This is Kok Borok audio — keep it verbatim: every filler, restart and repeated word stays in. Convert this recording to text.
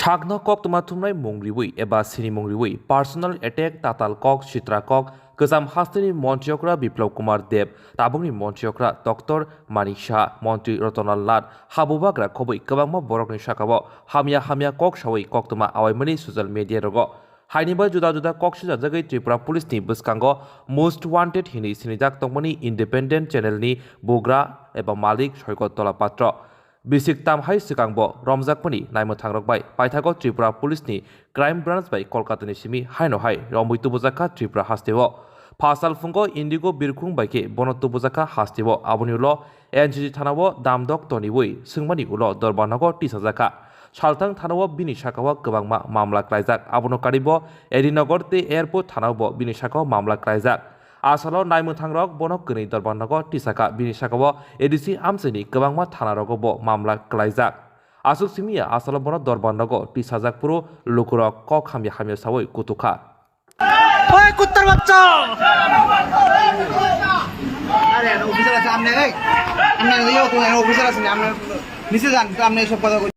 Sakno koktwma thumnai mung riwi eba sinimung riwi personal attack, tatal kok, sitra kok, kwcham hasteni Montri okra Biplab Kumar Deb, tabukni Montri okra Doctor Manik Saha, Montri Ratanlal Nath, habubagra khobwi kwbangma borokni sakao hamya hamya kok sawi koktwma awaimani social media rogo. Haini bai juda juda kok sijajagwi Tripura Police ni bwskango most wanted hinwi sinijak tongmani independent channel ni bugra eba malik Soigot Tola Patro. Bisik tam hai swkangbo romjakmani naimwthangrok bai paithago Tripura Police ni Crime Branch bai Kolkata ni simi haino hai romwi tubujakha Tripura hasteo. Pha salphungo Indigo birkhung bai khe bono tubujakha hasteo. Aboni ulo N G T thanao damdok toniwi swngmani ulo Dorbarnago tisajakha. Salthang thanao bini sakao kwbangma mamla klaijak. Abono karibo Edinagar tei Airport thanao bo bini sakao mamla klaijak. Asalo naimwthangrok bono kwnwi Dorbarnago tisakha. Bini sakao A D C amchaini kwbangma thanarogo bo mamla klaijak. Aswk simi ya asalo bono Dorbarnago tisajak phuru lukurok kok hamya hamya sawi kutukha. ओए कुत्तर बच्चा। अरे यार, ऑफिसर सामने है। हमने नहीं हो, तुम्हें ऑफिसर सामने, हमने नीचे जान, सामने सब पता